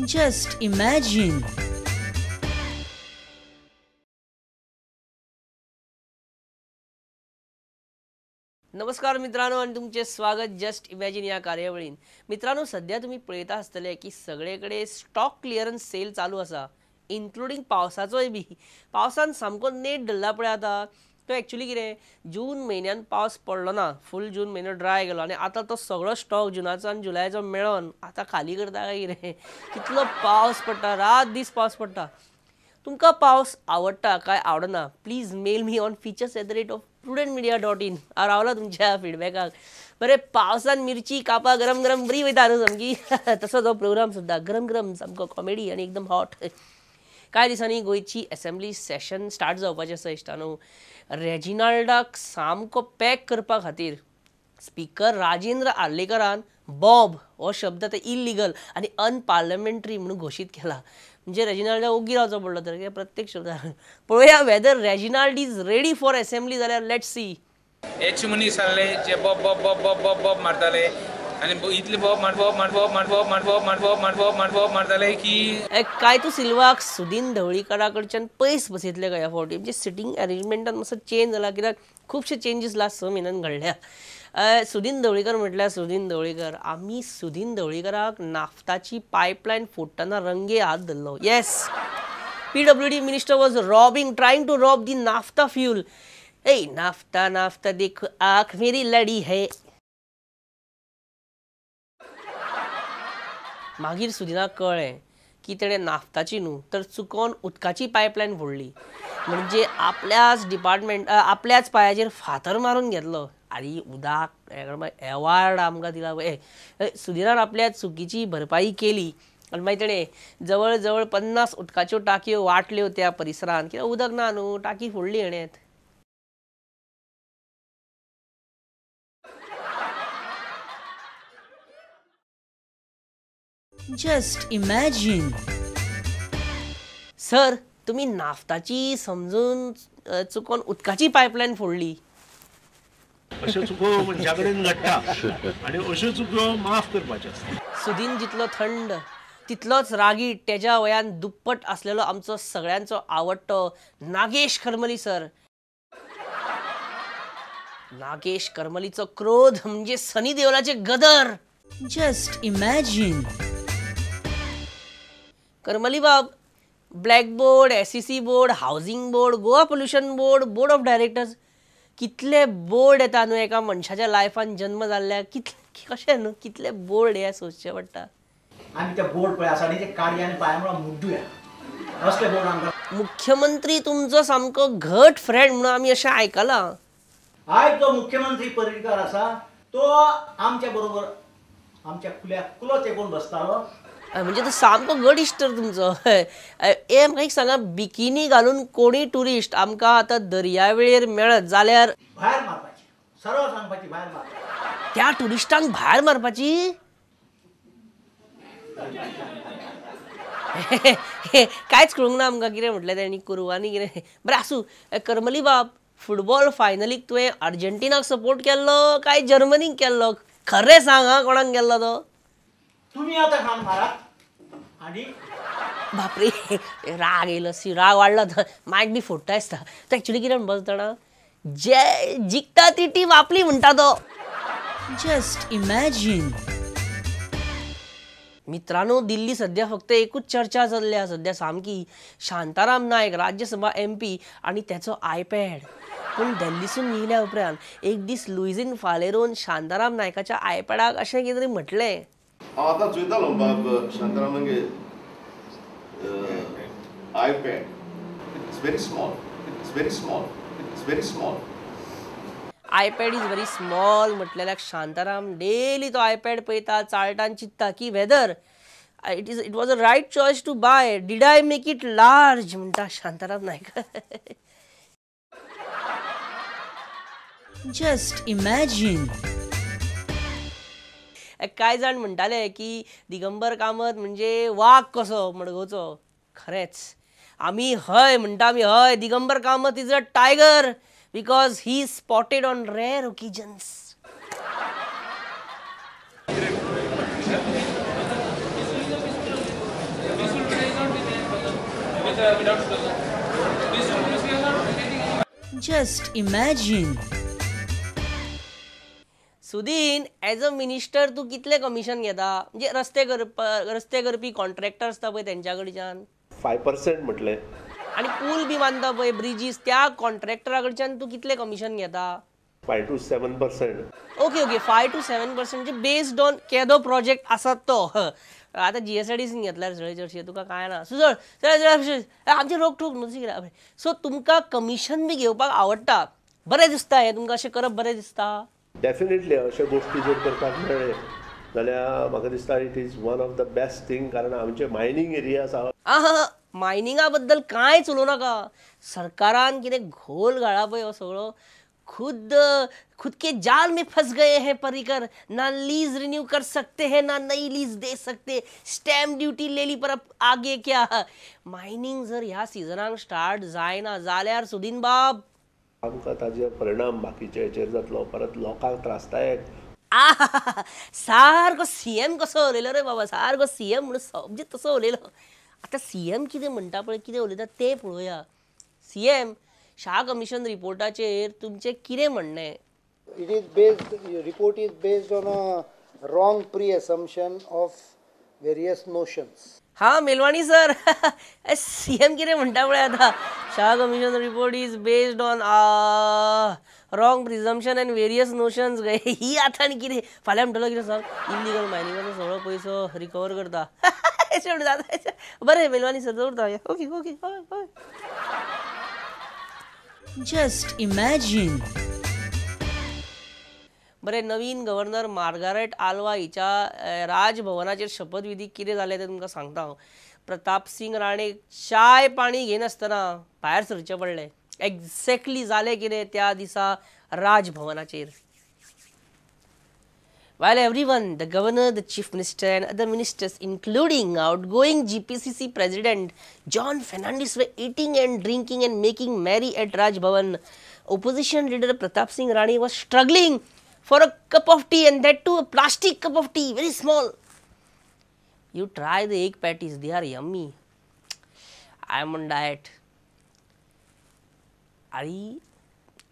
Just imagine. नमस्कार मित्रांनो आणि तुमचे स्वागत जस्ट इमॅजिन या कार्यावळीन। मित्रांनो, सध्या तुम्ही पळयता आसतले की सगळे कडेन स्टॉक क्लियरन्स सेल चालू आसा, इन्क्लुडींग पावसाचोय बी। पावसान सामको नेट धरला पळय आतां। तो एक्चुअली कितें, जून म्हयन्यान पावस पडलो ना, फूल जून म्हयनो ड्राय गेलो आनी आतां तो सगळो स्टॉक जुनाचो आनी जुलयाचो मेळोन आतां खाली करता काय कितें। कितलो पावस पडटा, रात दीस पावस पडटा। तुमकां पावस आवडटा काय आवडना, please mail me on features@prudentmedia.in। हांव रावला तुमच्या फिडबॅकाक। बरें, पावसान मिरची कापा गरम गरम बरी वयता न्हू सामकी। तसोच हो प्रोग्राम सुद्दां गरम गरम सामको कॉमेडी आनी एकदम हॉट। कांय दिसांनी गोंयची असेंब्ली सेशन स्टार्ट जावपाचें आसा इश्टानो। रेजिनाल्डाक सामको पॅक करपा खातीर स्पीकर राजेंद्र आर्लेकरान बॉब हो शब्द आतां इलिगल आनी अनपार्लमेंटरी म्हणून घोशीत केला। म्हणजे रेजिनाल्डा ओगी रावचो पडलो तर प्रत्येक शब्दान। पळोवया whether Reginald is ready for assembly जाल्यार let's see. H मनीस आहले जे Bob Bob Bob Bob Bob Bob मारताले आनी इतले बॉब मार बॉब मार बॉब मार बॉब मार बॉब मार बॉब मार बॉब मार बॉब मारताले की कायतू सिल्वाक सुदीन ढवळीकरा कडच्यान पयस बसयतले ह्या फावटी। म्हणजे सिटींग अरेंजमेंटान मातसो चेंज जाला, कित्याक खुबशे चेंजीस लास्ट 6 म्हयन्यान घडल्या। सुदीन ढवळीकर म्हटल्यार सुदीन ढवळीकर, आमी सुदीन ढवळीकराक नाफ्ताची पायपलायन फोडटना रंगे हात धरलो। Yes, PWD minister was robbing, trying to rob the naphtha fuel. A naphtha naphtha देखो आंख मेरी लड़ी है। मागीर सुदिनाक कळ्ळें की तेणें नाफ्ताची न्हू तर चुकोन उदकाची पायपलायन फोडली। म्हणजे आपल्याच डिपार्टमेंट आपल्याच पांयाचेर फातर मारून घेतलो आनी उदक एवार्ड आमकां दिला। सुदिनान आपल्या चुकीची भरपाई केली आनी मागीर तेणें जवळ जवळ 50 उदकाच्यो टाकयो वांटल्यो त्या परिसरांत, कित्याक उदक ना न्हू, टाकी फोडली हेणें। Just imagine. Sir, तुम्ही नाफ्ताची समजून चुकोन उदकाची पायपलायन फोडली। अश्यो चुको मनशा कडेन घडटा आनी अश्यो चुको माफ करपाच्यो आसता। सुदीन जितलो थंड तितलोच रागीट, तेज्या वयान दुप्पट आसलेलो आमचो सगळ्यांचो आवडटो नागेश करमली सर। नागेश करमलीचो क्रोध म्हणजे सनी देओलाचे गदर। Just imagine. Karmali बाब, black board, SEC board, housing board, Goa pollution board, board of directors, कितले बोर्ड येता न्हू एका मनशाच्या लायफान जन्म जाल्ल्या, कितले कशें न्हू कितले बोर्ड हे सोदचे पडटा। आमी ते बोर्ड पळय आसा न्ही, ते काडया आनी पांया मुळां मुड्डुया असले बोर्ड आमकां। मुख्यमंत्री तुमचो सामको घट फ्रेंड म्हणून आमी अशें आयकलां। आयज जो मुख्यमंत्री पर्रीकार आसा तो आमच्या बरोबर आमच्या कुल्याक कुलो तेकोवन बसतालो। म्हणजे तो सामको घट इश्ट तुमचो। ए म्हाका एक सांगा, बिकिनी घालून कोणी ट्युरिस्ट आमकां आतां दर्यावेळेर मेळत जाल्यार भायर मारपाची, सरळ सांगपाची भायर मारपाची, त्या ट्युरिस्टांक भायर मारपाची। कांयच कळूंक ना आमकां कितें म्हटलें तेणी, कुरवांनी कितें। बरें आसूं। करमली बाब, फुटबॉल फायनलीक तुवें अर्जेंटिनाक सपोर्ट केल्लो काय जर्मनीक केल्लो? खरें सांग हां, कोणाक केल्लो तो? तुम्ही आता खान मारात आणि बापरे राग येयलो, सी राग वाडलो तर मायक बी फोडटा दिसता। तो एक्चुअली कितें म्हणपाचो जाणा, जे जिखता ती टीम आपली म्हणटा तो। Just imagine. मित्रांनो, दिल्ली सध्या फक्त एकूच चर्चा चल्ल्या सध्या सामकी, शांताराम नायक राज्यसभा MP आनी तेचो आयपॅड। पूण दिल्लीसून येयल्या उपरांत एक दीस लुईझीन फालेरोन शांताराम नायकाच्या आयपॅडाक अशें कितें तरी म्हटलें। हांव आतां चोयतालो बाब शांतारामागे iPad, it's very small, it's very small, it's very small. iPad is very small म्हटलेल्याक शांताराम daily तो आयपॅड पळयता, चाळटा आनी चिंत्ता की whether it was a right choice to buy, did I make it large म्हणटा शांताराम नायक। Just imagine. कांय जाण म्हणटाले की दिगंबर कामत म्हणजे वाग कसो मडगांवचो। खरेंच आमी हय म्हणटा, आमी हय, Digambar Kamat is a tiger because he spotted on rare occasions. without struggle. We are not getting. Just imagine. Sudin, as a minister तूं कितलें कमिशन घेता? म्हणजे रस्ते करपी कॉन्ट्रॅक्टर आसता पळय तेंच्या कडच्यान 5% म्हटलें. आनी पूल बी बांदता पळय, ब्रिजीस, त्या कॉन्ट्रॅक्टरा कडच्यान तूं कितलें कमिशन घेता? 5 to 7%. Okay okay, 5 to 7% based on केदो प्रोजेक्ट आसा तो. आतां GSIDC घेतल्यार सगळे चडशे तुका कांय ना. सुजळ आमचे रोखठोक न्हू कितें. सो तुमकां कमिशन बी घेवपाक आवडटा, बरें दिसता हें तुमकां अशें करप बरें दिसता? डेफिनेटली अश्यो गोश्टी जर करपाक मेळ्ळे जाल्यार म्हाका दिसता it is one of the best thing, कारण आमचे मायनींग एरिया आसा. आहा, मायनिंगा बद्दल कांयच उलोवं नाका. सरकारान कितें घोल घाला पळय हो सगळो. खुद खुद के जाल में फंस गए हैं पर्रिकर, ना लीज रिन्यू कर सकते हैं ना नई लीज दे सकते, स्टैम्प ड्यूटी ले ली पर अब आगे क्या. मायनिंग जर ह्या सिजनाक स्टार्ट जायना जाल्यार सुदीन बाब आमकां ताजे परिणाम बाकीचे हेचेर जातलो, परत लोकांक त्रासदायक. आ सारको सीएम कसो उलयलो रे बाबा, सारको सीएम म्हणून समजे तसो उलयलो. आतां सीएम कितें म्हणटा पळय, कितें उलयता तें पळोवया. सीएम, शाह कमिशन रिपोर्टाचेर तुमचें कितें म्हणणें? It is based, report is based on a wrong pre-assumption of various notions. हा मेलवाणी सर, सीएम कितें म्हणटा पळय आतां, Shah commission report is based on wrong presumption and various notions. ही आतां आनी कितें फाल्यां म्हणटलो कितें सांग, इल्लीगल मायनिंगाचो सगळो पयसो रिकवर करता. अशें म्हणटा. बरें मेलवाणी सर, दवरता. ओके ओके, हय हय. Just imagine. बरें, नवीन गव्हर्नर मार्गारेट आल्वा हिच्या राजभवनाचेर शपथविधी कितें जालें तें तुमकां सांगता हांव. प्रताप सिंग राणे चाय पाणी घेनासतना भायर सरचें पडलें. एग्जॅक्टली जालें कितें त्या दिसा राजभवनाचेर. While everyone, the governor, the chief minister and other ministers including outgoing GPCC president John Fernandes were eating and drinking and making merry at Raj Bhavan, opposition leader Pratap Singh Rane was struggling for a cup of tea, and that too a plastic cup of tea, very small. You try the egg patties, they are yummy. I am on diet.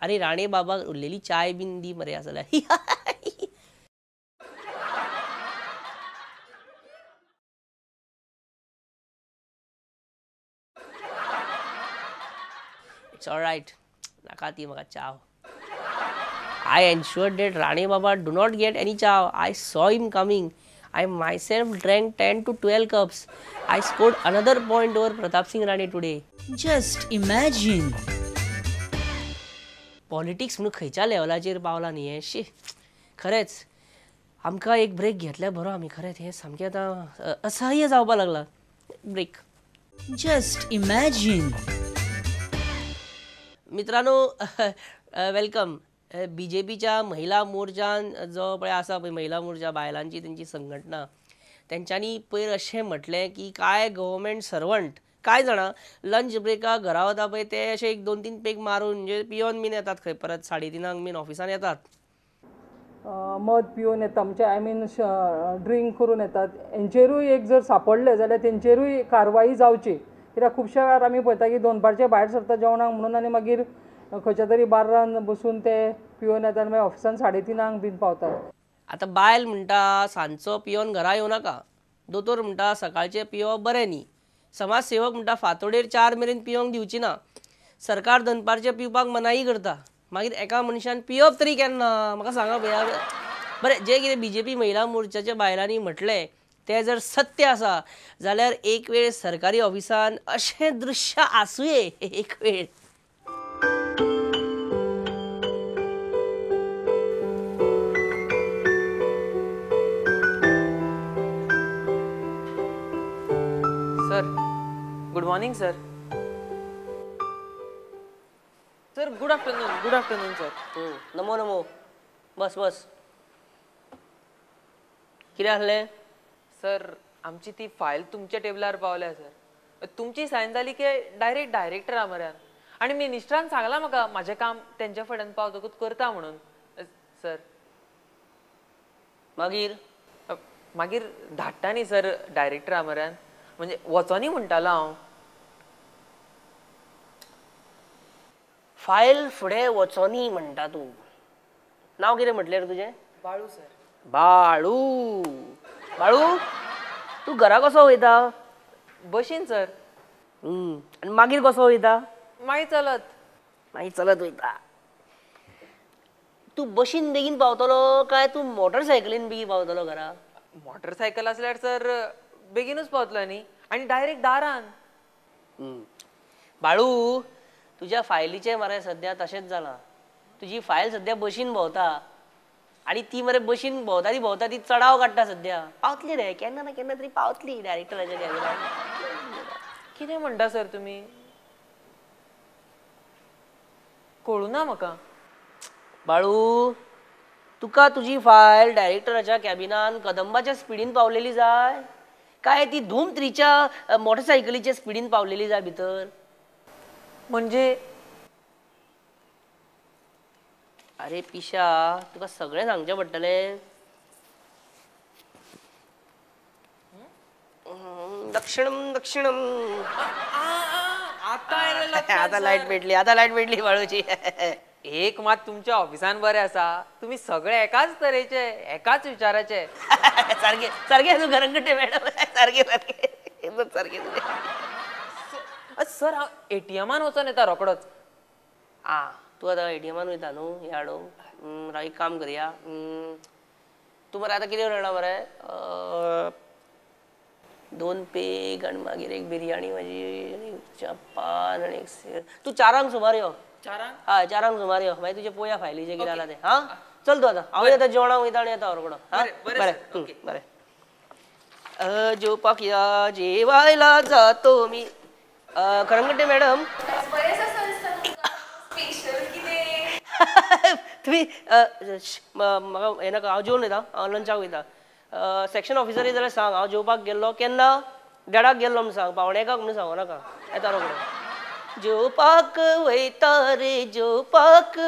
अरे राणे बाबा उरलेली चाय been the मरे आसल्यार. It's all right. नाका ती म्हाका चाव. I ensured that Rane Baba do not get any chow. I saw him coming. I myself drank 10 to 12 cups. I scored another point over Pratap Singh Rane today. Just imagine. Politics म्हणून खंयच्या लेवलाचेर पावला न्ही हें. शी, खरेंच आमकां एक break घेतल्यार बरो. आमी खरेंच हें सामकें आतां असह्य जावपाक लागलां. ब्रेक. Just imagine. मित्रांनो, welcome. बीजेपीच्या महिला मोर्चान जो पळय आसा पळय, महिला मोर्चा बायलांची तेंची संघटना, तेंच्यांनी पयर अशें म्हटलें की कांय गव्हर्मेंट सर्वंट कांय जाणां लंच ब्रेकाक घरा वता पळय ते अशें एक 2-3 पेग मारून म्हणजे पियोन बीन येतात खंय, परत 3:30 बीन ऑफिसान येतात, मद पिवन येता, म्हणजे I mean drink करून येतात. हेंचेरूय एक जर सापडले जाल्यार तेंचेरूय कारवाई जावची. कित्याक खुबश्या वेळार आमी पळयता की दनपारचे भायर सरता जेवणाक म्हणून आनी मागीर खंयच्या तरी बार्रान बसून ते पिवन येता आनी मागीर ऑफिसान 3:30 बीन पावतात. आतां बायल म्हणटा सांजचो पियोन घरा येवं नाका, दोतोर म्हणटा सकाळचें पियोवप बरें न्ही, समाजसेवक म्हणटा फांतोडेर 4 मेरेन पियोंक दिवची ना, सरकार दनपारचें पिवपाक मनाई करता, मागीर एका मनशान पिवप तरी केन्ना म्हाका सांगा पळया. बरें, जें कितें बीजेपी महिला मोर्चाच्या बायलांनी म्हटलें तें जर सत्य आसा जाल्यार एक वेळ सरकारी ऑफिसान अशें दृश्य आसुये एक वेळ. Sir, good morning sir. Sir, good afternoon. Good afternoon sir. Namo Namo. बस बस. कितें आसलें? सर, आमची ती फायल तुमच्या टेबलार पावल्या सर. तुमची सायन जाली की डायरेक्ट डायरेक्टरा म्हऱ्यान, आनी मिनिस्टरान सांगलां म्हाका म्हाजें काम तेंच्या फुड्यान पावतकूच करता म्हणून सर. मागीर मागीर धाडटा न्ही सर डायरेक्टरा म्हऱ्यान, म्हणजे वचोनी म्हणटालो हांव. फायल फुडें वचोनी म्हणटा तूं. नांव कितें म्हटलें रे तुजें? बाळू सर. बाळू. बाळू, तूं घरा कसो वयता? बशीन सर. आनी मागीर कसो वयता? मागीर चलत. मागीर चलत वयता. तूं बशीन बेगीन पावतलो काय तूं मोटरसायकलीन बेगीन पावतलो घरा? मोटरसायकल आसल्यार सर बेगीनूच पावतलो न्ही, आनी डायरेक्ट दारान. बाळू, तुज्या फायलीचें मरे सद्या तशेंच जालां. तुजी फायल सद्या बशीन भोंवता आनी ती मरे बशीन भोंवता ती भोंवता ती चडाव काडटा सद्या. पावतली रे, केन्ना ना केन्ना तरी पावतली डायरेक्टराच्या कॅबिनान. कितें म्हणटा सर तुमी? कळूं ना म्हाका. बाळू, तुका तुजी फायल डायरेक्टराच्या कॅबिनान कदंबाच्या स्पिडीन पावलेली जाय काय ती धूम थ्रीच्या मोटरसायकलीच्या स्पिडीन पावलेली जाय भितर? म्हणजे? अरे पिशा, तुका सगळें सांगचें पडटलें. दक्षिणम दक्षिणम. आता लायट पेटली, आता लायट पेटली बाळूची. एक मात तुमच्या ऑफिसान बरें आसा, तुमी सगळे एकाच तरेचे, एकाच विचाराचे. सारके सारके तूं खरंगटे मॅडम, सारके सारके एकदम सारके. सर, हांव एटीएमान वचोन येता रोकडोच. आ, तूं आतां एटीएमान वयता न्हू? हें हाडूंक एक काम करया, तूं मरे आतां कितें जाणा मरे, 2 पेग आनी मागीर एक बिरयानी म्हाजी आनी पान आनी एक. तूं 4 सुमार यो. 4? हय, 4 सुमार यो, मागीर तुजें पोया फायलीचें कितें जालां तें. हां, चल तूं आतां, हांव येता जेवणाक वयता आनी येता रोकडो. बरें बरें. जेवपाक या, जेवायला जातो मी. खरंगटे मॅडम, तुमी म्हाका हें नाका, हांव जेवन वयता, हांव लंचाक वयता. सेक्शन ऑफिसर जाल्यार सांग हांव जेवपाक गेल्लो केन्ना, 1:30 गेल्लो म्हूण सांग, 12:45 म्हूण सांगू नाका. येता रोकडो. जेवपाक वयता रे जेवपाक.